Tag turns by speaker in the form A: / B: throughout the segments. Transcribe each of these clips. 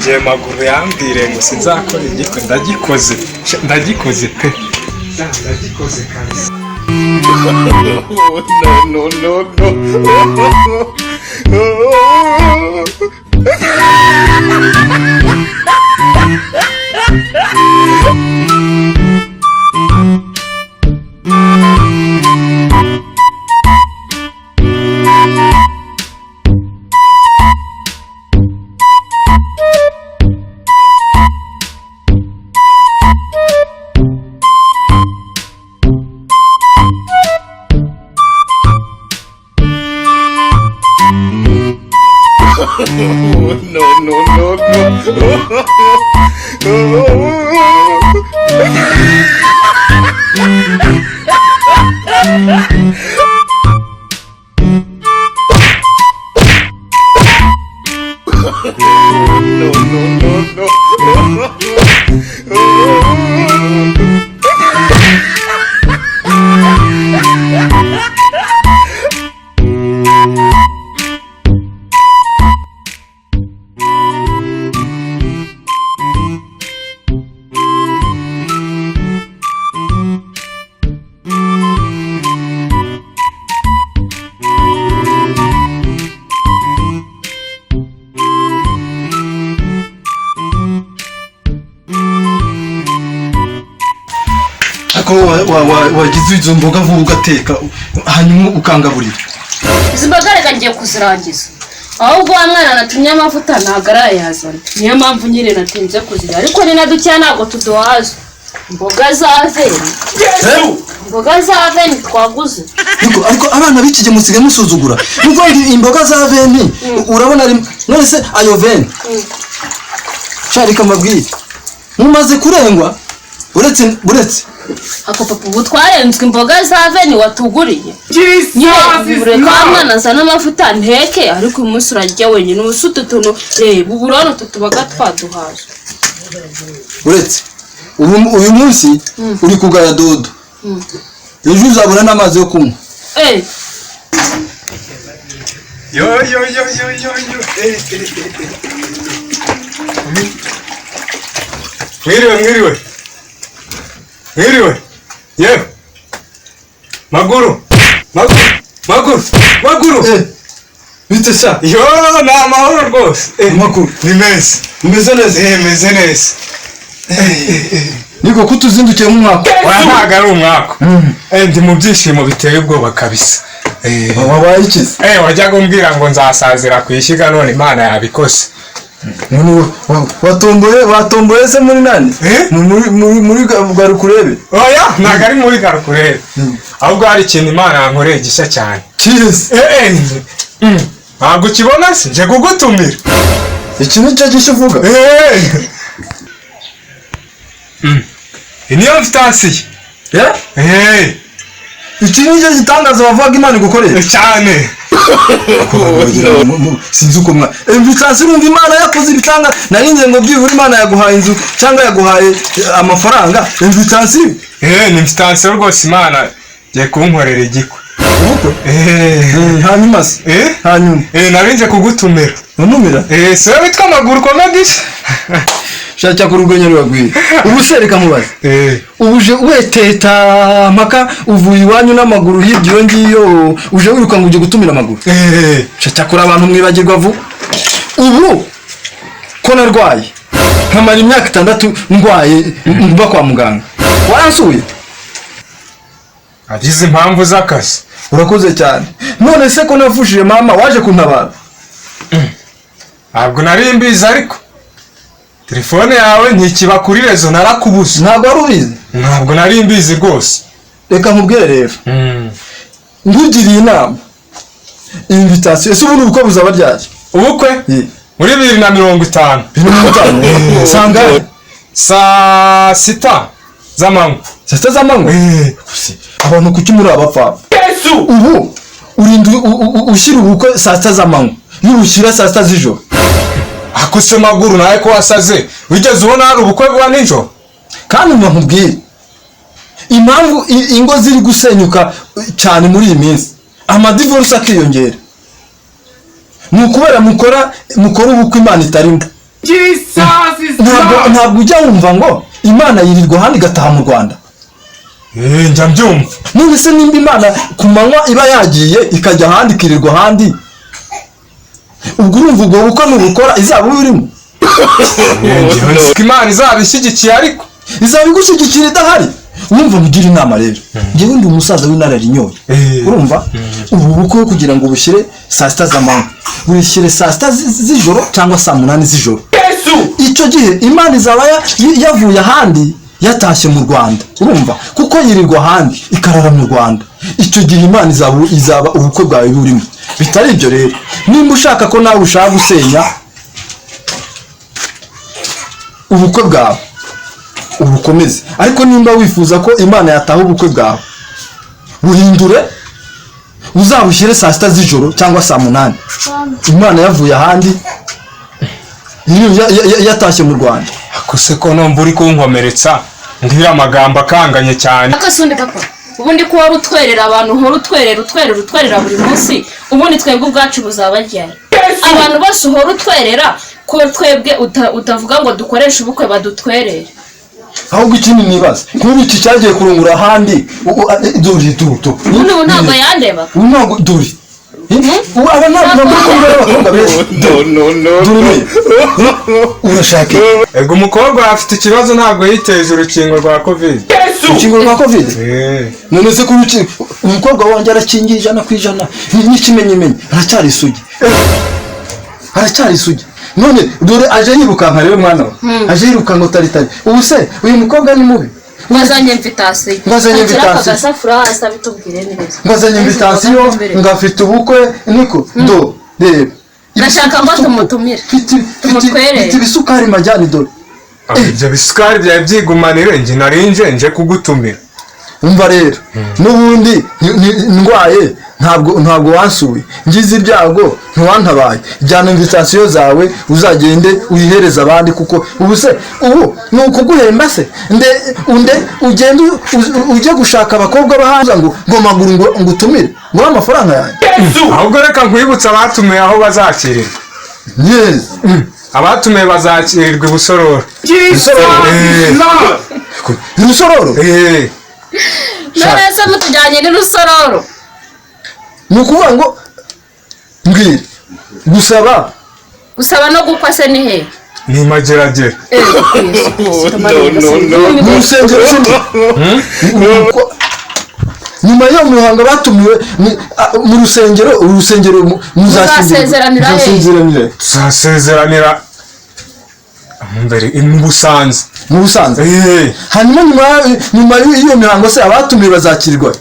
A: Igihe Maguru yambwire ngo sinzakora igikwe, ndagikoze, ndagikoze pe, ndagikoze kabisa.
B: No, no, no, no. No, no, no, no. No, no, no, no.
C: Ariko wagize izo mboga vuba ugateka, hanyuma ukangaburira.
D: Izi mboga reka ngiye kuzirangiza. Ahubwo wa mwana natumye amavuta ntabwo arayazana, niyo mpamvu nyine natinze kuzirya, ariko ni na dukeya ntabwo tuduhaza. Imboga za veni, imboga za veni twaguze.
C: Ariko abana b'iki gihe musigaye musuzugura. Nuko imboga za veni urabona ari none se ayo veni sharika mabwire mumaze kurengwa, uretse uretse.
D: Ako papa, ubu twarenzwe imboga za veni watuguriye nyine. Ureka wa mwana azana amavuta nteke, ariko uyu munsi urarya wenyine. Ubu si utu tuntu, reba ubu urabona utu tuboga twaduhaza.
C: Uretse ubu uyu munsi uri kugaya dodo, ejo uzabona n'amazi yo kunywa.
D: Eh.
A: Yo yo yo yo yo yo, eh eh eh. Mwiriwe, mwiriwe, mwiriwe. Yewe Maguru, Maguru, Maguru, Maguru!
C: Eh, bite sha?
A: Yo, ni amahoro rwose.
C: Amakuru?
A: Ni meza.
C: Umeze neza?
A: Eh, meze neza.
C: Niko kutuzindukiye nk'umwaka?
A: Oya, ntabwo ari umwaka. Ndi mu byishimo biteye ubwoba kabisa.
C: Wabaye iki se?
A: Wajyaga umbwira ngo nzasazira ku ishyiga, none Imana yabikoze.
C: None watomboye, watomboye se muri nani?
A: Eh?
C: Muri garukurebe?
A: Oya, ntabwo ari muri garukurebe, ahubwo hari ikintu Imana yankoreye gishya cyane.
C: Kizi?
A: Ntabwo ukibona se? Nje kugutumira.
C: Iki nicyo gishya uvuga?
A: Iyi niyo invitation.
C: Eh? Iki nicyo gitangaza bavuga Imana igukoreye?
A: Cyane.
C: Sinzi uko mwa invitation, urumva Imana yakoze ibitanga. Narinze ngo byibura Imana yaguhaye inzu cyangwa yaguhaye amafaranga. Invitation?
A: Ni invitation rwose. Imana igiye kunkorera igikwe.
C: Ubukwe? Hanyuma se? Hanyuma?
A: Narinze kugutumira.
C: Untumira?
A: Si wowe witwa Maguru Comedy?
C: Shaka urwenya ruragwira. Ubu se reka nkubaze, ubu uje weteta mpaka uvuye iwanyu n'amaguru hirya iyo ngiyo, uje wiruka ngo ujye gutumira Amaguru? Cyakora abantu mwibagirwa vuba. Ubu ko narwaye nkamara imyaka 6 ndwaye mba kwa muganga, waransuye?
A: Agize impamvu z'akazi.
C: Urakoze cyane. None se ko navushije mama, waje kuntabara?
A: Ntabwo nari mbizi, ariko telefone yawe ntikiba kuri réseau, narakubuze.
C: Ntabwo wari ubizi?
A: Ntabwo nari mbizi rwose.
C: Reka nkubwire rero, nkugiriye inama, invitation ese ubu ni ubukwe buzaba ryari?
A: Ubukwe? Muri 2050.
C: 2050 sangahe?
A: Saa sita z'amanywa.
C: Saa sita z'amanywa? Abantu kuki muri abapfapfa? Ubu urinda ushyira ubukwe saa sita z'amanywa, nubushyira saa sita z'ijoro?
A: Ako se Maguru, nawe ko wasaze, wigeze ubona hari ubukwe bwa nijoro?
C: Kandi mba nkubwire impamvu ingo ziri gusenyuka cyane muri iyi minsi, amadivorce akiyongera, ni ukubera mukora ubukwe Imana itarimo.
B: Jesus is
C: Ntabwo
B: Lord.
C: ntabwo ujya wumva ngo Imana yirirwa ahandi igataha mu Rwanda?
A: Njya mbyumva.
C: None se nimba Imana ku manywa iba yagiye ikajya ahandi, ikirirwa ahandi, ubwo urumva ubwo bukwe nubukora izaba urimo?
A: Njyewe nzi ko Imana izaba ishyigikiye, ariko
C: Izaba igushyigikira idahari? Wumva mugira inama rero, njyewe ndi umusaza w'inararibonye. Urumva, ubu bukwe kugira ngo bushyire saa 6 z'amanywa, bushyire saa 6 z'ijoro cyangwa saa 8 z'ijoro. Icyo gihe Imana izaba yavuye ahandi yatashye mu Rwanda. Urumva, kuko yirirwa ahandi ikarara mu Rwanda. Icyo gihe Imana izaba ubukwe bwawe burimo. Bitari ibyo rero, nimba ushaka ko nawe ushaka gusenya ubukwe bwawe, ubukomeze. Ariko nimba wifuza ko Imana yataha ubukwe bwawe, buhindure, uzabushyire saa 6 z'ijoro cyangwa saa 8, Imana yavuye ahandi yatashye mu Rwanda.
A: Akose ko numva uri kunkomeretsa, mbwira amagambo akanganye cyane.
D: Akasundi papa, ubundi ko wari utwerera abantu, uhora utwerera, utwerera, utwerera buri munsi, ubundi twebwe ubwacu buzaba ryari? Abantu bose uhora utwerera, ko twebwe utavuga ngo dukoreshe ubukwe badutwerere?
C: Ahubwo ikindi nibaza, nk'ubu iki cyagiye kurungura ahandi, dore dore.
D: Ubundi ubu ntabwo yandeba.
C: Ubu ntabwo, dore ubu aba ntabwo bakobwa b'abakobwa beza.
B: No, no, no,
C: Dore
B: no.
C: Urashaka iki?
A: Ego, umukobwa afite ikibazo, ntabwo yiteje urukingo rwa Covid.
C: Urukingo rwa Covid?
A: Eh.
C: None se ko umukobwa wanjye arakingiye 100%, n'ikimenyimenyi aracyari isugi, aracyari isugi. None dore aje yirukanka rero, mwana we aje yirukanka utaritari. Ubu se uyu mukobwa ni mubi?
D: Ngazanye invitation.
C: Ngazanye invitation.
D: Agasafuriya hasi abitubwire neza.
C: Ngazanye invitation, ngo afite ubukwe. Niko, do reba.
D: Ndashaka ko tumutumira. Tumutwerere.
C: Mfite ibisukari majyani, dore.
A: Ibyo bisukari byawe byigumanire, njye nari nje kugutumira.
C: Umva rero, n'ubundi ndwaye ntabwo wansuye, ngize ibyago ntiwantabaye. Jyana invitation zawe, uzagende uyihereze abandi, kuko ubu se ubu ni ukuguhemba se? Nde unde ugende ujye gushaka abakobwa bahanze ngo maguru ngo utumire ngo amafaranga yanjye.
A: Ahubwo reka nkwibutse abatumiye aho bazakirirwa.
C: Yes.
A: Abatumiye bazakirirwa i Busororo.
B: Jesus is Lord.
C: Urusororo?
A: Eh.
D: None se mutujyanye n'Urusororo?
C: Ni ukuvuga ngo mbwira gusaba.
D: Gusaba no gukwa se ni he?
A: Ni Mageragere.
B: No, no, no.
C: Mu rusengero se? Nyuma y'iyo mihango batumiwe mu rusengero, urusengero
D: Muzasezeranira he?
C: Muzasezeranira he?
A: Tuzasezeranira mbere mu Busanza.
C: Mu Busanza?
A: Eh.
C: Hanyuma nyuma y'iyo mihango se abatumiwe bazakirwa?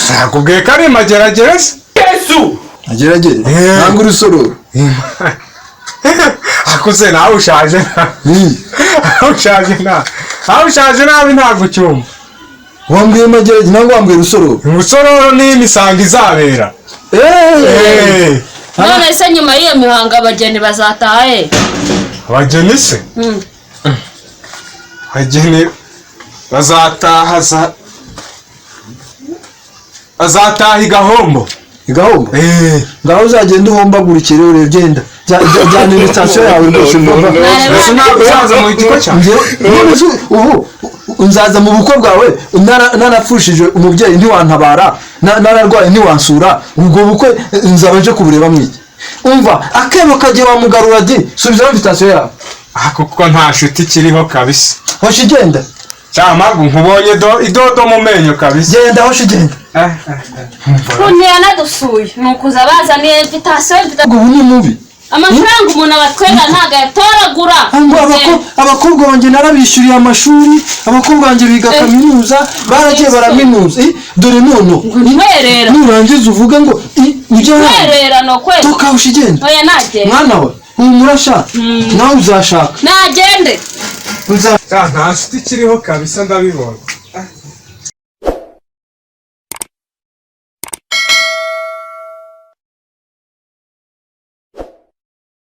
A: Nakubwiye ko ari Mageragere se.
C: Ageragere.
A: Eh.
C: Ntabwo Urusororo.
A: Akuze nawe ushaje, nawe ushaje nabi, ntabwo ucyumva.
C: Wambwiye Mageragere, ntabwo wambwiye Rusororo.
A: Urusororo niyo imisango izabera.
C: Eh.
A: Eh.
D: None se nyuma y'iyo mihango abageni bazataha he?
A: Abageni se? Abageni bazataha bazataha i Gahombo.
C: Igahombo?
A: Eh.
C: Ngaho uzagenda uhombagurikire urebe. Genda, jyana invitation yawe rwose.
B: No, no, no.
A: Ese ntabwo uzaza mu gikorwa cyawe?
C: None se ubu nzaza mu bukwe bwawe narapfushije umubyeyi ntiwantabara, nararwaye ntiwansura, ubwo bukwe nzaba nje kubureba mwiki? Umva, akebo kagiye wamugarura di. Subizaho invitation yawe.
A: Ah, kuko nta nshuti ikiriho kabisa.
C: Hoshi genda.
A: Cyangwa nkubonye do idodo mu menyo kabisa.
C: Genda, hoshi genda.
A: Eh, eh, eh.
D: Ukuntu yanadusuye ni ukuza bazaniye invitation.
C: Ubu ni mubi.
D: Amafaranga umuntu abatwerera ntabwo ayatoragura.
C: Ngo abakobwa banjye narabishyuriye amashuri, abakobwa banjye biga kaminuza, baragiye baraminuza. Dore none
D: Ntwerera.
C: nurangiza uvuge ngo ujye ahandi.
D: Ntwerera no kwezi.
C: Toka igenda.
D: Oya, nagende.
C: Mwana we, humura sha, nawe uzashaka.
D: Nagende.
A: Nta nshuti ikiriho kabisa, ndabibona.